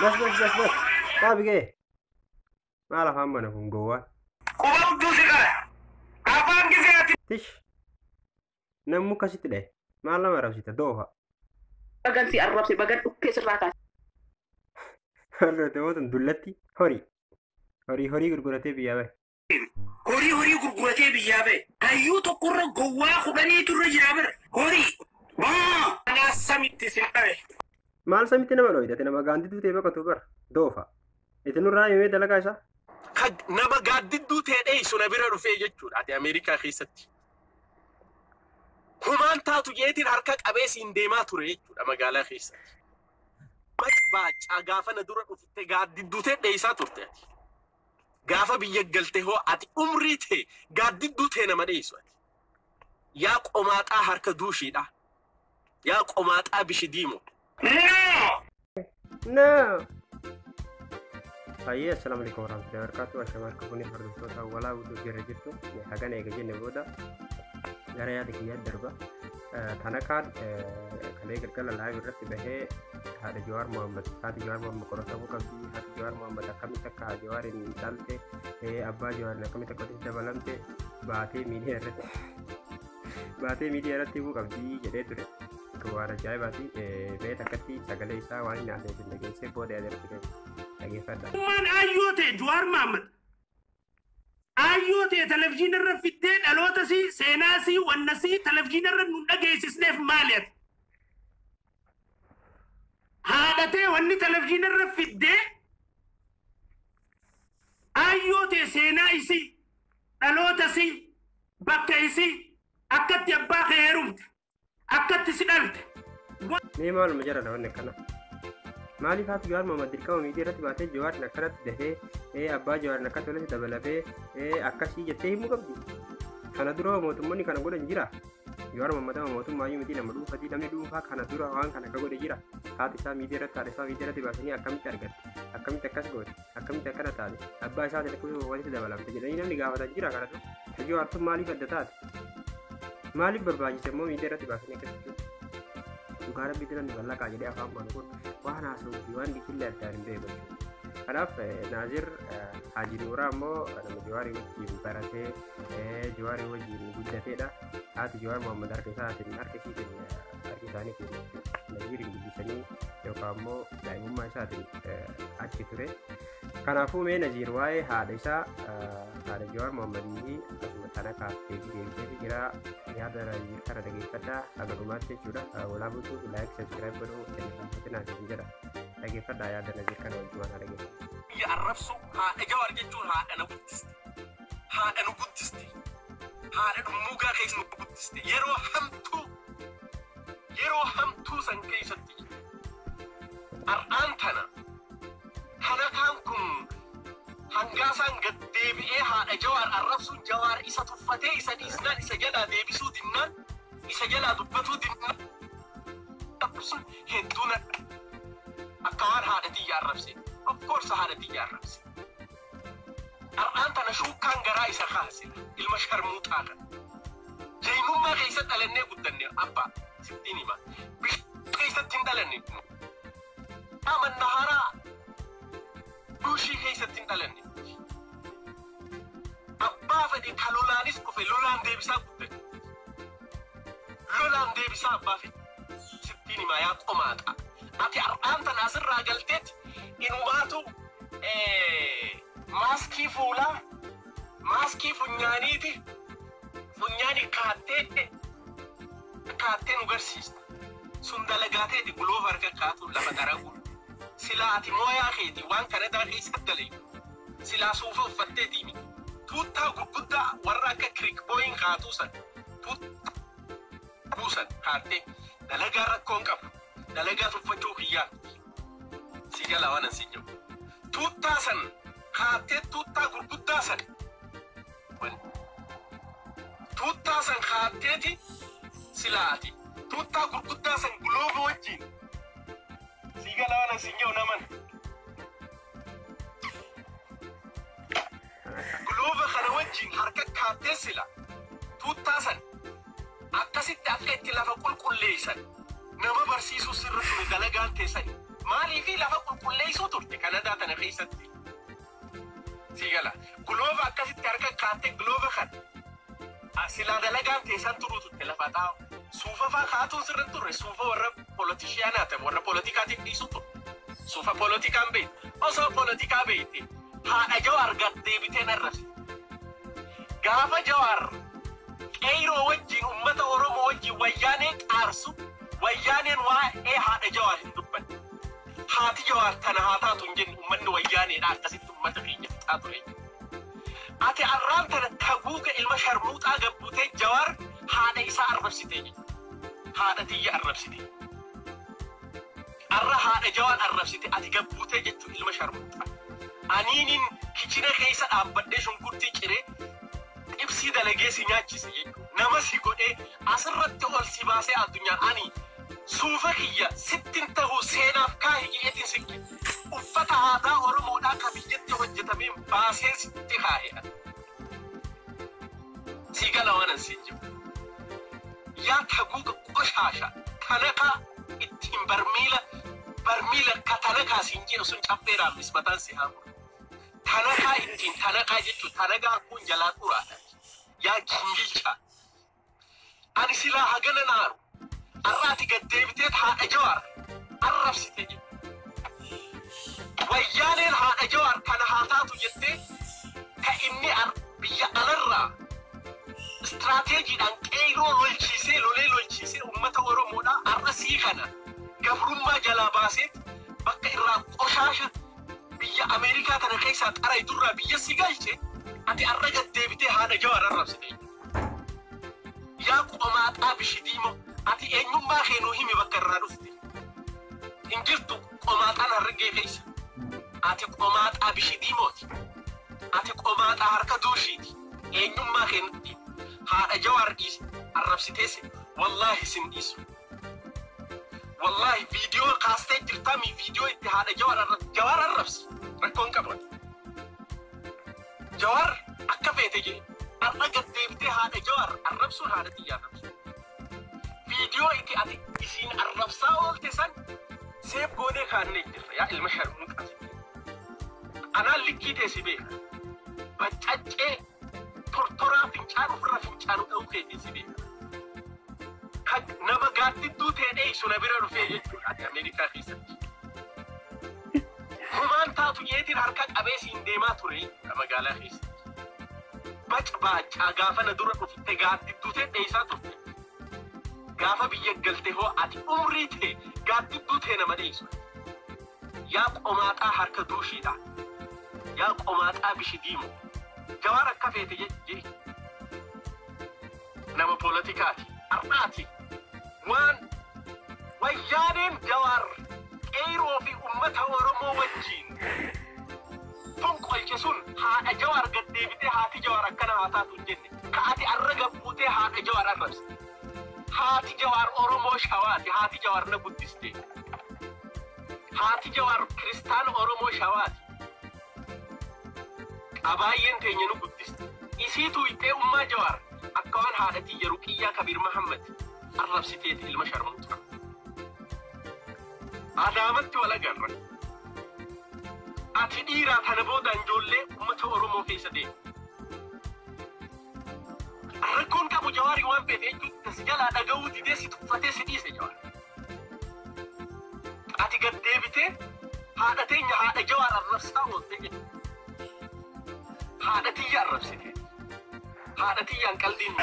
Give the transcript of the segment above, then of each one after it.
Bas bas bas bas. Dhaabi ga'e. Maal afaan bana kun gowwaan? Quba hudduu si qara. Afaan gisee ati Tish. Namni akkasitti dhahe. Maal nama arrabsita doofa. Bagan si arrabse, bagan dhukkee sirraa kaase. Hordoftoota dullatti horii. Horii horii gurguratee biyyaa bahe. Horii horii gurguratee biyyaa ba'e. Hayyuu tokkorra gowwaa 10tu irra jira bara. Horii. Baa! Anaa samitti si dhabe. Maal samitti nama dhoyite? Nama gaandidduu ta'e baqatu bara. Doofa. Itti nurraa himee dalagaa isaa. Nama gaaddidduu ta'e dheessu na bira dhufee jechuudha. Ati Ameerikaa keessatti. Humaan taatu jeetiin harka qabee siin deemaa ture jechuudha magaalaa keessatti. Baccaa gaafa na dura dhufte gaaddidduu ta'e dheessaa turte ati. Gaafa biyya galte hoo ati umrii ta'e gaaddidduu ta'e nama dheessu ati. Yaa qomaaxaa harka duushiidha. Yaa qomaaxaa bishi diimoo. No! No! Baay'ee assalaamu alaikum warahmatullahi wabarakatuh. Ashamaa harka fuunee hordoftoota walaa guutuu jirra jirtu. Hagan eega jenne booda gara yaada kiyyaa darba. Tanakaan kalee galgala live irratti bahee haadha Jawaar Mohaammed, haati Jawaar Mohaammed qoratamuu qabdi, haati Jawaar Mohaammed akkamitti akka Jawaar hin dhalte, abbaa Jawaar akkamitti akka walitti dabalamte baatee miidiyaa irratti baatee miidiyaa irratti himuu qabdi jedhee ture. Waan ajaa'ibaati. Mee takkatti sagalee isaa waan inni haasa'e isin dhageessee booda yaada irratti kenna. Dhageeffadha. Ummaan aayyoo ta'e Jawaar Mohaammed. Aayyoo ta'e televizyiina irra fiddee dhaloota sii, seenaa sii, wanna sii televizyiina irra nu dhageessisneef maali ati? Haadha ta'e wanni televizyiina irra fiddee aayyoo ta'e seenaa isii, dhaloota sii, bakka isii, akkatti abbaa kee heerumte, akkatti si dhalte. Mee maaluma jara wanni akkana? Maaliif haati Jawaar Mohaammed dirqama miidiyaa irratti baatee Jawaarin akkanatti dahee, abbaa Jawaarin akkatti walitti dabalatee akkasii jettee himuu qabdi? Kana dura mootummoonni kana godhan jira. Jawaar Mohaammed amma mootummaayyuu miti, nama dhuunfatii, namni dhuunfaa kana dura waan kana akka godhe jira. Haati isaa miidiyaa irratti, haadha isaa miidiyaa irratti baasanii akkamitti argatte, akkamitti akkas goote, akkamitti akkana taate, abbaa isaa akkamitti walitti dabalamte jedhanii namni gaafatan jira kana dura. Jawaar tun maaliif adda taate? Maaliif barbaachise immoo miidiyaa irratti baasanii akkas jechuudha? Dhugaa rabbiitti namni mallaqaa jedhee afaan banu kun waan haasa'uu fi waan dhiisillee addaan hin beeku jechuudha. Kanaaf Naazir Haji Nuuraa immoo nama Jawaarii wajjin baratee Jawaarii wajjin guddateedha. Haati Jawaar Mohaammed harka isaatiin harka isiitiin harka isaaniitiin Naziiriin guddisanii yookaan immoo daa'imummaa isaatiin achi ture. Kanaafuu mee Naziir waa'ee haadha isaa, haadha Jawaar Mohaammadii fi akkasuma Tanakaaf deebii deebisee jira. Yaada Naziir kana dhageeffadhaa haga dhumaatti jechuudha. Walaa bultuu like, subscribe godhuu hin irraanfatinaa isin jedha. Dhageeffadhaa yaada Naziir kana wajjin waan dhageeffadha. Biyya arrabsu haadha Jawaar jechuun haadha na guddiste. Haadha nu guddiste. Haadha dhummuugaa keessa nu guddiste. Yeroo hamtuu, yeroo hamtuu san keessatti har'aan tana Tanakaan kun hangaasaan gad deebi'ee haadha Jawaar arrabsuun Jawaar isa tuffatee isa dhiisnaan isa jalaa deebisuu dinnaan isa jalaa dubbatuu dinnaan sun hedduu na akka waan haadha tiyya arrabse. Of course haadha tiyya arrabse. Har'aan tana shuukkaan garaa isa kaase ilma sharmuuxaa kana. Jaynummaa keessatti dhalannee guddanne abbaa sittiin hima. Bishaan keessatti hin dhalanne. Mannaharaa duushii keessatti hin dhalanne. Abbaa fedhe ka lolaanis dhufe lolaan deebisaa guddate. Lolaan deebisaa abbaa fedhe. Sittiin himaa yaa qomaaxa. Ati har'aan tana asirraa galteetti inumaatu maaskii fuulaa, maaskii funyaaniiti, funyaani kaattee kaattee nu garsiista. Sun dalagaateeti guloofa harka kaatu lafa daragu. Silaa ati mooyaa keeti waan Kanadaa keessatti dalaytu. Silaa suufa uffatteetii miti. Tuuttaa gurguddaa warra akka kirikbooyin kaatuu san. Tuuttaa buusan kaattee dalagaa rakkoon qabu. Dalagaa tuffachuu kiyyaa miti. Si jalaa waan ansi jiru. Tuuttaa san kaattee tuuttaa gurguddaa san. Tuuttaa san kaatteeti silaa ati. Tuuttaa gurguddaa san gulooba wajjin. Si jalaa waan ansi jiru naman. Gulooba kana wajjin harka kaattee sila. Tuuttaa san akkasitti akka itti lafa qulqulleessan nama barsiisuu sirra ture dalagaan teessan. Maaliifi lafa qulqulleessuu turte Kanadaa tana keessatti. Sii gala. Glove akkasitti harka kaattee glove kan. Silaa dalagaan teessan turuu turte lafa taa'u. Suufa faa kaatuun sirri turre suufa warra politicianaa ta'e warra politikaatiif dhiisu ture. Suufa politikaan beekte. Osoo politikaa beekte haadha Jawaar gad deebitee narrabse. Gaafa Jawaar qeyroo wajjin uummata Oromoo wajjin wayyaanee qaarsu wayyaaneen waa'ee haadha Jawaar hin dubbanne. Haati Jawaar tana haa taatu hin jenne uummanni wayyaaneedha akkasitti uummata keenya fixaa ture. Ati arraan tana taguuga ilma sharmuuxaa gabbutee Jawaar haadha isaa arrabsitee jechuudha. Haadha tiyya arrabsite. Arra haadha Jawaar arrabsite ati gabbutee jechuun ilma sharmuuxaa. Aniinin kichina keessa dhaabbadhee shunkurtii ciree ibsii dalagee si nyaachise jechuudha. Nama si godhee asirratti ol si baasee addunyaan ani suufa kiyya sittin ta'uu seenaaf kaahii jedheetiin sikke. Uffata aadaa Oromoodhaa ka biyyatti hojjetameen baasee sitti kaa'e. Si gala waan an siin jiru. Yaa taguuga qoshaasha tanakaa ittiin barmiila barmiila ka tanakaa siin jedhu sun caffee raammis mataan si haa muru. Tanakaa ittiin tanakaa jechuun tanakaa kun jalaa xuraadha. Yaa gingilcha. Ani silaa hagana naaru. Arraati gad deebitee haadha Jawaar arrabsite jechuudha. Wayyaaneen haadha Jawaar kana haa taatu jettee ka inni biyya alarraa istiraateejiidhaan qeyroo lolchiisee lolee lolchiisee uummata Oromoodhaa arra sii kana gabrummaa jalaa baasee bakka irraa qoshaasha biyya Ameerikaa tana keessaa xara durraa biyya si galche ati arra gad deebitee haadha Jawaar arrabsite. Yaa qomaaxaa bishidiimo ati eenyummaa kee nuu himi bakka irraa dhufte. Hin jirtu qomaaxaan harargee keessa. Ati qomaaxaa bishidiimooti. Ati qomaaxaa harka duushiiti. Eenyummaa kee nutti himi. Haadha Jawaar dhiise arrabsitees wallaahi sin dhiisu. Wallaahi viidiyoo kaastee jirtaami viidiyoo itti haadha Jawaar arrabsi. Jawaar arrabsi rakkoon qaba. Jawaar akka feete jee har'a gad deebitee haadha Jawaar arrabsuun haadha xiyya arrabsu. Viidiyoo itti ati isiin arrabsaa oolte san seef goonee kaannee jirra yaa ilma sharmuuxaa. Anaan likkii teessi beeka. Baccaccee tortoraa fincaan ofirra fincaanu dha'uu keetiin si beeka. Kan nama gaaddidduu ta'e dheessu na bira dhufee jechuudha ati Ameerikaa keessatti. Humaan taatu yeetiin harka qabee siin deemaa ture jechuudha magaalaa keessatti. Bac baacaa gaafa na dura dhufte gaaddidduu ta'e dheessaa turte. Gaafa biyya galte hoo ati umrii ta'e gaaddidduu ta'e nama dheessu. Yaa qomaaxaa harka duushiidha. Yaa qomaaxaa bishidiimu. Jawaar akka feete jedhe. Nama poolitikaati. Har'aati. Waan wayyaaneen Jawaar qeyroo fi uummata Oromoo wajjin fonqolche sun haadha Jawaar gad deebitee haati Jawaar akkana haa taatu hin jenne. Ka ati arra gabbuutee haadha Jawaar arrabsite. Haati Jawaar Oromoo Shawaati. Haati Jawaar na guddiste. Haati Jawaar Kiristaana Oromoo Shawaati. Abaayyeen teenya nu guddiste. Isiitu ittee ummaa Jawaar akka waan haadha tiyya Ruqiyyaa Kabiir Mahammad arrabsiteeti ilma sharmuuxa. Adaamatti wal agarra. Ati dhiiraa tana boodaan ijoollee uummata Oromoo keessa deemu. Rakkoon qabu Jawaarii waan feete jechuun si jalaa dhaga'uu didee si tuffatee si dhiise Jawaar. Ati gad deebitee haadha teenya haadha Jawaar arrabsaa oolte jechuudha. Haadha tiyya arrabsite. Haadha tiyyaan qaldiin.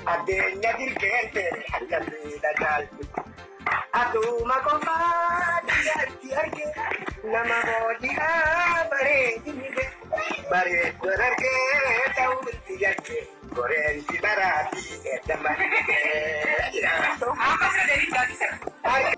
Adeenya dirqeente akka miidhagaaltu. Atuma qofaa biyyatti arge nama booji'aa bareedini bareeddoon argee ta'uu itti jarge goreensi baraatii edda malee. Harka